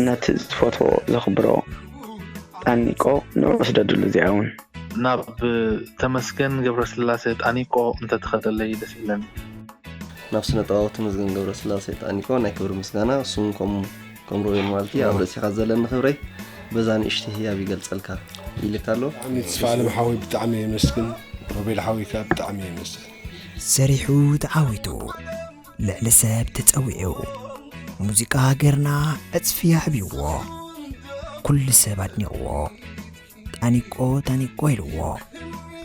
ነቲ ዝፈትዎ ዘኽብሮ ጣኒቆ ንዑ ስደድሉ እዚኣ እውን። ናብ ተመስገን ገብረስላሴ ጣኒቆ እንተትኸደለይ ደስ ይብለኒ። ናብ ስነ ጥበባዊ ተመስገን ገብረስላሴ ጣኒቆ ናይ ክብሪ ምስጋና። እሱን ከም ከም ሮቤል ማለት እዩ ኣብ ርእሲኻ ዘለኒ ክብረይ በዛ ንእሽቲ ህያብ ይገልጸልካ ኢልካ ኣሎ። ብጣዕሚ ተስፋ ኣለም ሓወይ ብጣዕሚ የመስግን። ሮቤል ሓወይ ከዓ ብጣዕሚ የመስግን። ሰሪሑ ተዓዊቱ ልዕሊ ሰብ ተጸዊዑ ሙዚቃ ሃገርና ዕጽፊ ኣዕብይዎ ኩሉ ሰብ ኣድኒቕዎ። ጣኒቆ ጣኒቆ ኢልዎ።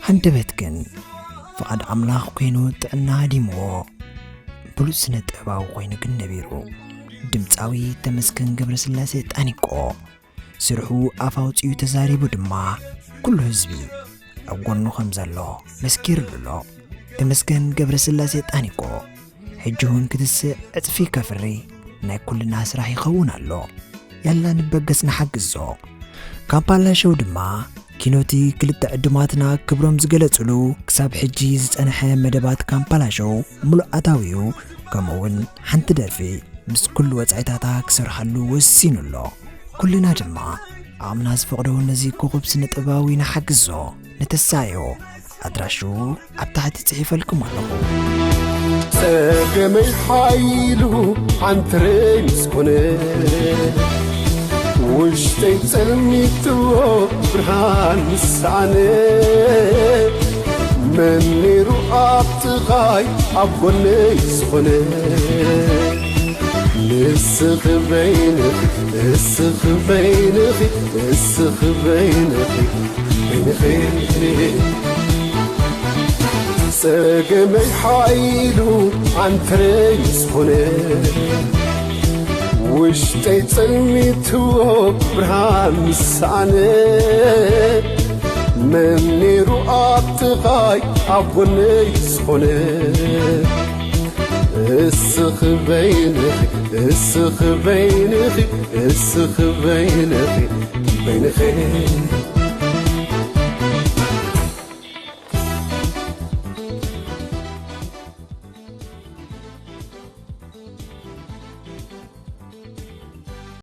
ሃንደበት ግን ፍቓድ ኣምላኽ ኮይኑ ጥዕና ሃዲምዎ ብሉጽ ስነ ጥበባዊ ኮይኑ ግን ነቢሩ። ድምፃዊ ተመስገን ገብረስላሴ ጣኒቆ ስርሑ ኣፍ ኣውፂኡ ተዛሪቡ ድማ ኩሉ ህዝቢ ኣብ ጎኑ ከም ዘሎ መስኪርሉ ኣሎ። ተመስገን ገብረስላሴ ጣኒቆ ሕጂ እውን ክትስእ ዕፅፊ ከፍሪ ናይ ኩልና ስራሕ ይኸውን ኣሎ። ያላ ንበገስ ንሓግዞ። ካምፓላ ሾው ድማ ኪኖቲ ክልተ ዕዱማትና ክብሮም ዝገለጹሉ ክሳብ ሕጂ ዝጸንሐ መደባት ካምፓላ ሾው ሙሉእ ኣታዊኡ ከምኡ እውን ሓንቲ ደርፊ ምስ ኩሉ ወጻኢታታ ክሰርሓሉ ወሲኑ ኣሎ። ኩልና ድማ ዓቕምና ዝፈቕዶ ነዚ ኮኸብ ስነ ጥበባዊ ንሓግዞ፣ ንተሳዮ። ኣድራሽኡ ኣብ ታሕቲ ጽሒፈልኩም ኣለኹ። ጸገመይ ሓይሉ ዓንትረይ ምስ ኮነ ውሽጠይ ጸልሚትዎ ብርሃን ምስ ሰኣነ መን ነይሩ ኣብ ጥቓይ ኣብ ጎነይ ዝኾነ ንስኺ በይንኺ እስኺ በይንኺ እስኺ በይንኺ በይንኺ ጸገመይ ሓይሉ ዓንተረይ ምስ ኾነ ውሽጠይ ጸልሚትዎ ብርሃን ምስ ሰኣነ መን ነይሩ ኣብ ጥቓይ ኣብ ጎነይ ዝኾነ እስኺ በይንኺ እስኺ በይንኺ እስኺ በይንኺ በይንኺ